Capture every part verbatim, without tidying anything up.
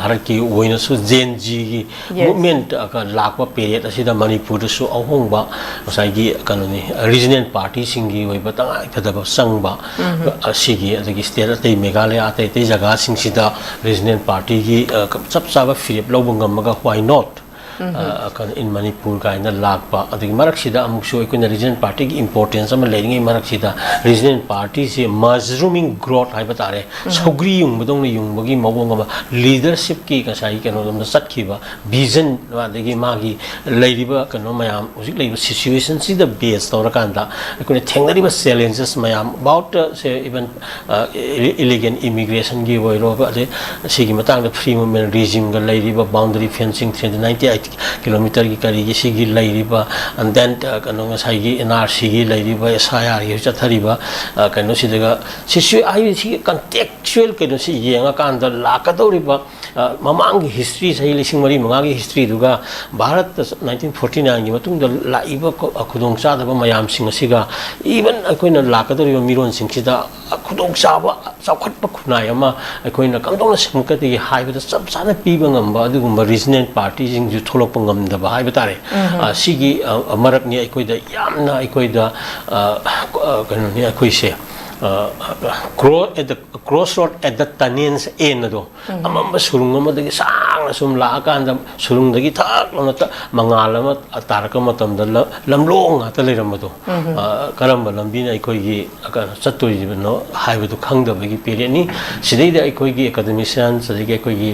ꯚꯥꯔꯠꯀꯤ ꯑꯣꯏꯅꯁꯨ ꯖꯦꯟ ꯖꯤꯒꯤ Yes. ꯃꯨꯞꯃꯦꯟꯠ ꯂꯥꯛꯄ ꯄꯦꯔꯤꯌꯠ ꯑꯁꯤꯗ ꯃꯅꯤꯄꯨꯔꯗꯁꯨ ꯑꯍꯣꯡꯕ ꯉꯁꯥꯏꯒꯤ ꯀꯩꯅꯣꯅꯤ, ꯔꯤꯖꯅꯦꯜ ꯄꯥꯔꯇꯤꯁꯤꯡꯒꯤ ꯑꯣꯏꯕ ꯇꯉꯥꯏ ꯐꯗꯕ ꯆꯪꯕ ꯑꯁꯤꯒꯤ, ꯑꯗꯒꯤ ꯁ꯭ꯇꯦꯠ ꯑꯇꯩ ꯃꯦꯘꯥꯂꯌꯥ ꯑꯇꯩ ꯑꯇꯩ ꯖꯒꯥꯁꯤꯡꯁꯤꯗ ꯔꯤꯖꯅꯦꯜ ꯄꯥꯔꯇꯤꯒꯤ ꯆꯞ ꯆꯥꯕ ꯐꯤꯔꯦꯞ ꯂꯧꯕ ꯉꯝꯃꯒ why not? ꯑ, ꯀꯩꯅꯣ, in ꯃꯅꯤꯄꯨꯔ ꯀꯥꯏꯅ ꯂꯥꯛꯄ, ꯑꯗꯒꯤ ꯃꯔꯛꯁꯤꯗ ꯑꯃꯨꯛꯁꯨ ꯑꯩꯈꯣꯏꯅ ꯔꯤꯖꯅꯦꯜ ꯄꯥꯔꯇꯤꯒꯤ ꯏꯝꯄꯣꯔꯇꯦꯟꯁ ꯑꯃ ꯂꯩꯔꯤꯉꯩ ꯃꯔꯛꯁꯤꯗ ꯔꯤꯖꯅꯦꯜ ꯄꯥꯔꯇꯤꯁꯤ ꯃꯁꯔꯨꯃꯤꯡ ꯒ꯭ꯔꯣꯠ ꯍꯥꯏꯕ ꯇꯥꯔꯦ, ꯁꯧꯒ꯭ꯔꯤ ꯌꯨꯡꯕꯗꯧꯅ ꯌꯨꯡꯕꯒꯤ ꯃꯑꯣꯡ ꯑꯃ, ꯂꯤꯗꯔꯁꯤꯞꯀꯤ ꯉꯁꯥꯏꯒꯤ ꯀꯩꯅꯣꯔꯣꯝꯗ ꯆꯠꯈꯤꯕ ꯚꯤꯖꯟ, ꯑꯗꯒꯤ ꯃꯥꯒꯤ ꯂꯩꯔꯤꯕ ꯀꯩꯅꯣ ꯃꯌꯥꯝ, ꯍꯧꯖꯤꯛ ꯂꯩꯔꯤꯕ ꯁꯤꯆꯨꯋꯦꯁꯟꯁꯤꯗ ꯕꯦꯁ ꯇꯧꯔꯀꯥꯟꯗ ꯑꯩꯈꯣꯏꯅ ꯊꯦꯡꯅꯔꯤꯕ ꯆꯦꯂꯦꯟꯖꯦꯁ ꯃꯌꯥꯝ ꯑꯕꯥꯎꯠ, ꯁꯦ, ꯏꯚꯟ ꯏꯂꯤꯒꯦꯟ ꯏꯃꯤꯒ꯭ꯔꯦꯁꯟꯒꯤ ꯑꯣꯏꯔꯣ, ꯑꯗꯩ ꯁꯤꯒꯤ ꯃꯇꯥꯡꯗ ꯐ꯭ꯔꯤ ꯃꯨꯞꯃꯦꯟ ꯔꯤꯖꯤꯝꯒ ꯂꯩꯔꯤꯕ boundary fencing three hundred ninety eight ꯀꯤꯂꯣꯃꯤꯇꯔꯒꯤ ꯀꯔꯤꯒꯤ ꯁꯤꯒꯤ ꯂꯩꯔꯤꯕ, and then, ꯑ, ꯀꯩꯅꯣ, ꯉꯁꯥꯏꯒꯤ ꯑꯦꯟ ꯑꯥꯔ ꯁꯤꯒꯤ ꯂꯩꯔꯤꯕ, ꯑꯦꯁ ꯑꯥꯏ ꯑꯥꯔꯒꯤ ꯆꯠꯊꯔꯤꯕ, ꯑ, ꯀꯩꯅꯣꯁꯤꯗꯒ ꯁꯤꯁꯨ ꯑꯩ ꯁꯤꯒꯤ ꯀꯟꯇꯦꯛꯆꯨꯋꯦꯜ ꯀꯩꯅꯣꯁꯤ ꯌꯦꯡꯉꯀꯥꯟꯗ ꯂꯥꯛꯀꯗꯧꯔꯤꯕ, ꯑ, ꯃꯃꯥꯡꯒꯤ ꯍꯤꯁꯇ꯭ꯔꯤ, ꯆꯍꯤ ꯂꯤꯁꯤꯡ ꯃꯔꯤ ꯃꯉꯥꯒꯤ ꯍꯤꯁꯇ꯭ꯔꯤꯗꯨꯒ ꯚꯥꯔꯠꯇ ꯅꯥꯏꯟꯇꯤꯟ ꯐꯣꯔꯇꯤ ꯅꯥꯏꯟꯒꯤ ꯃꯇꯨꯡꯗ ꯂꯥꯛꯏꯕ ꯈꯨ-, ꯑ, ꯈꯨꯗꯣꯡꯆꯥꯗꯕ ꯃꯌꯥꯝꯁꯤꯡ ꯑꯁꯤꯒ, ꯏꯚꯟ ꯑꯩꯈꯣꯏꯅ ꯂꯥꯛꯀꯗꯧꯔꯤꯕ ꯃꯤꯔꯣꯟꯁꯤꯡꯁꯤꯗ ꯈꯨꯗꯣꯡꯆꯥꯕ, ꯆꯥꯎꯈꯠꯄ ꯈꯨꯟꯅꯥꯏ ꯑꯃ ꯑꯩꯈꯣꯏꯅ ꯀꯝꯗꯧꯅ ꯁꯦꯝꯒꯠꯀꯗꯒꯦ ꯍꯥꯏꯕꯗ ꯆꯞ ꯆꯥꯅ ꯄꯤꯕ ꯉꯝꯕ ꯑꯗꯨꯒꯨꯝꯕ ꯔꯤꯖꯅꯦꯜ ꯄꯥꯔꯇꯤꯁꯤꯡꯁꯨ ꯊꯣꯛꯂꯛꯄ ꯉꯝꯗꯕ ꯍꯥꯏꯕ ꯇꯥꯔꯦ꯫ ꯑ, ꯁꯤꯒꯤ, ꯑ, ꯃꯔꯛꯅꯤ ꯑꯩꯈꯣꯏꯗ ꯌꯥꯝꯅ ꯑꯩꯈꯣꯏꯗ, ꯑ, ꯑ, ꯀꯩꯅꯣꯅꯤ ꯑꯩꯈꯣꯏꯁꯦ, ꯑ, ꯀ꯭ꯔꯣ-, at the crossroad at the tunnel's end ꯑꯗꯣ, ꯑꯃꯝꯕ ꯁꯨꯔꯨꯡ ꯑꯃꯗꯒꯤ ꯁꯥꯡꯅ ꯁꯨꯝ ꯂꯥꯛꯑꯀꯥꯟꯗ ꯁꯨꯔꯨꯡꯗꯒꯤ ꯊꯛ ꯂꯥꯎꯅ ꯇ-, ꯃꯉꯥꯜ ꯑꯃ ꯇꯥꯔꯛꯄ ꯃꯇꯝꯗ ꯂ-, ꯂꯝꯂꯣꯡ ꯉꯥꯛꯇ ꯂꯩꯔꯝꯕꯗꯣ, ꯑ, ꯀꯔꯝꯕ ꯂꯝꯕꯤꯅ ꯑꯩꯈꯣꯏꯒꯤ, ꯑ, ꯀꯩꯅꯣ, ꯆꯠꯇꯣꯔꯤꯕꯅꯣ ꯍꯥꯏꯕꯗꯨ ꯈꯪꯗꯕꯒꯤ ꯄꯦꯔꯦꯠꯅꯤ꯫ ꯁꯤꯗꯩꯗ ꯑꯩꯈꯣꯏꯒꯤ ꯑꯦꯀꯥꯗꯃꯤꯁꯤꯌꯥꯟꯁ, ꯑꯗꯒꯤ ꯑꯩꯈꯣꯏꯒꯤ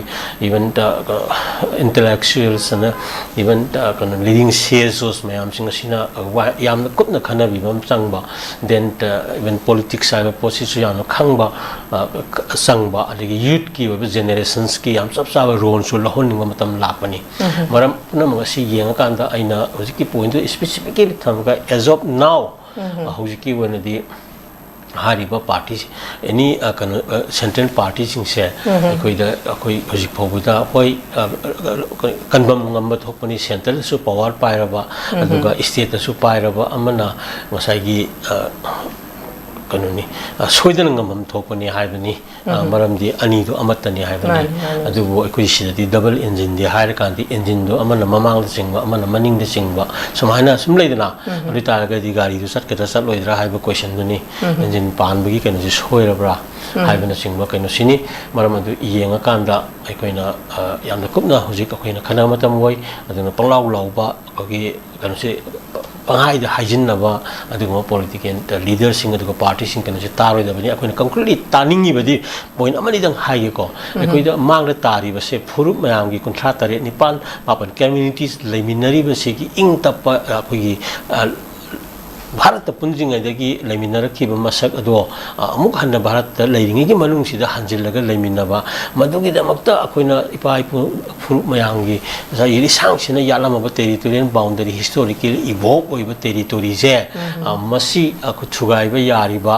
ꯏꯚꯟ, ꯑ, ꯀꯩꯅꯣ, ꯏꯟꯇꯦꯂꯦꯛꯆꯨꯋꯦꯜꯁ ꯑꯅ, ꯏꯚꯟ, ꯑ, ꯀꯩꯅꯣ, ꯂꯤꯗꯤꯡ ꯁꯦꯖꯣꯁ ꯃꯌꯥꯝꯁꯤꯡ ꯑꯁꯤꯅ, ꯑ, ꯋꯥ-, ꯌꯥꯝꯅ ꯀꯨꯞꯅ ꯈꯟꯅꯕꯤꯕ ꯑꯃ ꯆꯪꯕ, ꯗꯦꯟ, ꯑ, ꯏꯚꯟ ꯄꯣꯂꯤꯇꯤꯛꯁ ꯍꯥꯏꯕ ꯄꯣꯠꯁꯤꯁꯨ ꯌꯥꯝꯅ ꯈꯪꯕ, ꯑ, ꯆꯪꯕ, ꯑꯗꯒꯤ ꯌꯨꯠꯀꯤ ꯑꯣꯏꯕ ꯖꯦꯅꯦꯔꯦꯁꯟꯁꯀꯤ ꯌꯥꯝ ꯆꯞ ꯆꯥꯕ ꯔꯣꯜꯁꯨ ꯂꯧꯍꯟꯅꯤꯡꯕ ꯃꯇꯝ ꯂꯥꯛꯄꯅꯤ꯫ ꯃꯔꯝ ꯄꯨꯝꯅꯃꯛ ꯑꯁꯤ ꯌꯦꯡꯉꯀꯥꯟꯗ ꯑꯩꯅ ꯍꯧꯖꯤꯛꯀꯤ ꯄꯣꯏꯟꯠꯇꯨ ꯏꯁꯄꯦꯁꯤꯐꯤꯀꯦꯂꯤ ꯊꯝꯃꯒ, as of now, ꯍꯧꯖꯤꯛꯀꯤ ꯑꯣꯏꯅꯗꯤ ꯍꯥꯏꯔꯤꯕ ꯄꯥꯔꯇꯤꯁꯤ, ꯑꯦꯅꯤ, ꯑ, ꯀꯩꯅꯣ, ꯑ, ꯁꯦꯟꯇ꯭ꯔꯦꯜ ꯄꯥꯔꯇꯤꯁꯤꯡꯁꯦ ꯑꯩꯈꯣꯏꯗ, ꯑꯩꯈꯣꯏ ꯍꯧꯖꯤꯛ ꯐꯥꯎꯕꯗ, ꯍꯣꯏ, ꯑ, ꯑ, ꯀꯟꯐꯝ ꯉꯝꯕ ꯊꯣꯛꯄꯅꯤ, ꯁꯦꯟꯇ꯭ꯔꯦꯜꯗꯁꯨ ꯄꯋꯥꯔ ꯄꯥꯏꯔꯕ, ꯑꯗꯨꯒ ꯏꯁꯇꯦꯠꯇꯁꯨ ꯄꯥꯏꯔꯕ ꯑꯃꯅ ꯉꯁꯥꯏꯒꯤ, ꯑ, ꯀꯩꯅꯣꯅꯤ, ꯑ, ꯁꯣꯏꯗꯅ ꯉꯝꯐꯝ ꯊꯣꯛꯄꯅꯤ ꯍꯥꯏꯕꯅꯤ꯫ ꯑ, ꯎꯝ꯫ ꯃꯔꯝꯗꯤ ꯑꯅꯤꯗꯨ ꯑꯃꯠꯇꯅꯤ ꯍꯥꯏꯕꯅꯤ꯫ ꯃꯥꯅꯤ, ꯃꯥꯅꯤ꯫ ꯑꯗꯨꯕꯨ ꯑꯩꯈꯣꯏ ꯁꯤꯗꯗꯤ ꯗꯕꯜ ꯏꯟꯖꯤꯟꯗꯤ ꯍꯥꯏꯔꯀꯥꯟꯗꯤ ꯏꯟꯖꯤꯟꯗꯣ ꯑꯃꯅ ꯃꯃꯥꯡꯗ ꯆꯤꯡꯕ, ꯑꯃꯅ ꯃꯅꯤꯡꯗ ꯆꯤꯡꯕ, ꯁꯨꯃꯥꯏꯅ ꯁꯨꯝ ꯂꯩꯗꯅ꯫ ꯎꯝ꯫ ꯑꯗꯨ ꯑꯣꯏ ꯇꯥꯔꯒꯗꯤ ꯒꯥꯔꯤꯗꯨ ꯆꯠꯀꯗ꯭ꯔꯥ ꯆꯠꯂꯣꯏꯗ꯭ꯔꯥ ꯍꯥꯏꯕ ꯀꯣꯏꯁꯟꯗꯨꯅꯤ꯫ ꯎꯝ꯫ ꯏꯟꯖꯤꯟ ꯄꯥꯟꯕꯒꯤ ꯀꯩꯅꯣꯁꯤ ꯁꯣꯏꯔꯕ꯭ꯔꯥ ꯎꯝ꯫ ꯍꯥꯏꯕꯅꯆꯤꯡꯕ ꯀꯩꯅꯣꯁꯤꯅꯤ꯫ ꯃꯔꯝ ꯑꯗꯨ ꯌꯦꯡꯉꯀꯥꯟꯗ ꯑꯩꯈꯣꯏꯅ, ꯑ, ꯌꯥꯝꯅ ꯀꯨꯞꯅ ꯍꯧꯖꯤꯛ ꯑꯩꯈꯣꯏꯅ ꯈꯟꯅꯕ ꯃꯇꯝ ꯑꯣꯏ꯫ ꯑꯗꯨꯅ ꯄꯪꯂꯥꯎ ꯂꯥꯎꯕ ꯑꯩꯈꯣꯏꯒꯤ ꯀꯩꯅꯣꯁꯦ ꯄꯪꯍꯥꯏꯗ ꯍꯥꯏꯖꯤꯟꯅꯕ ꯑꯗꯨꯒꯨꯝꯕ ꯄꯣꯂꯤꯇꯤꯀꯦꯜ ꯂꯤꯗꯔꯁꯤꯡ ꯑꯗꯨꯒ ꯄꯥꯔꯇꯤꯁꯤꯡ ꯀꯩꯅꯣꯁꯦ ꯇꯥꯔꯣꯏꯗꯕꯅꯤ꯫ ꯑꯩꯈꯣꯏꯅ concretely ꯇꯥꯅꯤꯡꯉꯤꯕꯗꯤ point ꯑꯃꯅꯤꯗꯪ ꯍꯥꯏꯒꯦꯀꯣ꯫ ꯎꯝ꯫ ꯑꯩꯈꯣꯏꯗ ꯃꯥꯡꯗ ꯇꯥꯔꯤꯕꯁꯦ ꯐꯨꯔꯨꯞ ꯃꯌꯥꯝꯒꯤ ꯀꯨꯟꯊ꯭ꯔꯥ ꯇꯔꯦꯠ, ꯅꯤꯄꯥꯟ, ꯃꯥꯄꯟ communities ꯂꯩꯃꯤꯟꯅꯔꯤꯕꯁꯤꯒꯤ ꯏꯪ ꯇꯞꯄ ꯑꯩꯈꯣꯏꯒꯤ, ꯑ, ꯚꯥꯔꯠꯇ ꯄꯨꯟꯗ꯭ꯔꯤꯉꯩꯗꯒꯤ ꯂꯩꯃꯤꯟꯅꯔꯛꯈꯤꯕ ꯃꯁꯛ ꯑꯗꯣ, ꯑ, ꯑꯃꯨꯛ ꯍꯟꯅ ꯚꯥꯔꯠꯇ ꯂꯩꯔꯤꯉꯩꯒꯤ ꯃꯅꯨꯡꯁꯤꯗ ꯍꯟꯖꯤꯜꯂꯒ ꯂꯩꯃꯤꯟꯅꯕ, ꯃꯗꯨꯒꯤꯗꯃꯛꯇ ꯑꯩꯈꯣꯏꯅ ꯏꯄꯥ ꯏꯄꯨ ꯐꯨꯔꯨꯞ ꯃꯌꯥꯝꯒꯤ ꯉꯁꯥꯏꯒꯤ ꯂꯤꯁꯥꯡꯁꯤꯟꯅ ꯌꯥꯠꯂꯝꯃꯕ territorial boundary, historical evoke ꯑꯣꯏꯕ territoryꯁꯦ, ꯎꯝ꯫ ꯑ, ꯃꯁꯤ, ꯑ, ꯊꯨꯒꯥꯏꯕ ꯌꯥꯔꯤꯕ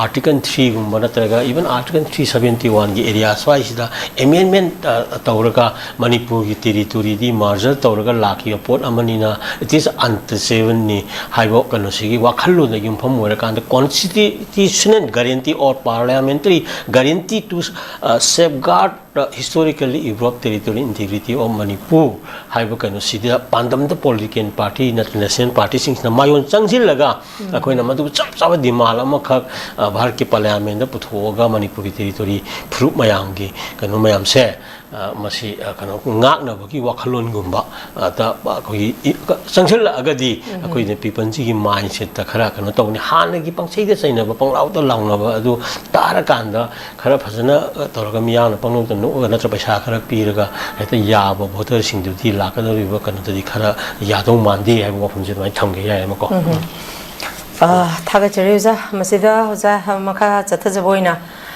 Article threeꯒꯨꯝꯕ ꯅꯠꯇ꯭ꯔꯒ even Article three seventy oneꯒꯤ area ꯁ꯭ꯋꯥꯏꯁꯤꯗ amendment, ꯑ, ꯇꯧꯔꯒ ꯃꯅꯤꯄꯨꯔꯒꯤ territoryꯗꯤ merger ꯇꯧꯔꯒ ꯂꯥꯛꯈꯤꯕ ꯄꯣꯠ ꯑꯃꯅꯤꯅ, it is untouchableꯅꯤ ꯍꯥꯏꯕ ꯀꯩꯅꯣꯁꯤꯒꯤ ꯋꯥꯈꯜꯂꯣꯟꯗ ꯌꯨꯝꯐꯝ ꯑꯣꯏꯔꯀꯥꯟꯗ constitutional guarantee or parliamentary guarantee to, ꯑ, safeguard historically evoke territorial integrity of Manipur ꯍꯥꯏꯕ ꯀꯩꯅꯣꯁꯤꯗ ꯄꯥꯟꯗꯝꯗ political party, national partyꯁꯤꯡꯁꯤꯅ ꯃꯥꯏꯑꯣꯟ ꯆꯪꯁꯤꯜꯂꯒ ꯎꯝ꯫ ꯑꯩꯈꯣꯏꯅ ꯃꯗꯨ ꯆꯞ ꯆꯥꯕ demand ꯑꯃꯈꯛ, ꯑ, ꯚꯥꯔꯠꯀꯤ parliamentꯗ ꯄꯨꯊꯣꯛꯑꯒ ꯃꯅꯤꯄꯨꯔꯒꯤ territory ꯐꯨꯔꯨꯞ ꯃꯌꯥꯝꯒꯤ ꯀꯩꯅꯣ ꯃꯌꯥꯝꯁꯦ, ꯑ, ꯃꯁꯤ, ꯑ, ꯀꯩꯅꯣ ꯉꯥꯛꯅꯕꯒꯤ ꯋꯥꯈꯜꯂꯣꯟꯒꯨꯝꯕ, ꯑ, ꯗ ꯑꯩꯈꯣꯏꯒꯤ ꯏ-, ꯆꯪꯁꯤꯜꯂꯛꯑꯒꯗꯤ ꯎꯝ꯫ ꯑꯩꯈꯣꯏꯅ peopleꯁꯤꯒꯤ mindsetꯇ ꯈꯔ ꯀꯩꯅꯣ ꯇꯧꯅꯤ꯫ ꯍꯥꯟꯅꯒꯤ ꯄꯪꯆꯩꯗ ꯆꯩꯅꯕ, ꯄꯪꯂꯥꯎꯗ ꯂꯥꯎꯅꯕ ꯑꯗꯨ ꯇꯥꯔꯀꯥꯟꯗ ꯈꯔ ꯐꯖꯅ, ꯑ, ꯇꯧꯔꯒ ꯃꯤꯌꯥꯝꯅ ꯄꯪꯅꯣꯛꯇ ꯅꯣꯛꯑꯒ ꯅꯠꯇ꯭ꯔ ꯄꯩꯁꯥ ꯈꯔ ꯄꯤꯔꯒ ꯍꯦꯛꯇ ꯌꯥꯕ voterꯁꯤꯡꯗꯨꯗꯤ ꯂꯥꯛꯀꯗꯧꯔꯤꯕ ꯀꯩꯅꯣꯗꯗꯤ ꯈꯔ ꯌꯥꯗꯧ ꯃꯥꯟꯗꯦ ꯍꯥꯏꯕ ꯋꯥꯐꯝꯁꯦ ꯑꯗꯨꯃꯥꯏꯅ ꯊꯝꯒꯦ ꯌꯥꯏꯌꯦꯕꯀꯣ꯫ ꯎꯝ꯫ ꯑ, ꯊꯥꯒꯠꯆꯔꯤ ꯑꯣꯖꯥ꯫ ꯃꯁꯤꯗ ꯑꯣꯖꯥ ꯃꯈꯥ ꯆꯠꯊꯖꯕ ꯑꯣꯏꯅ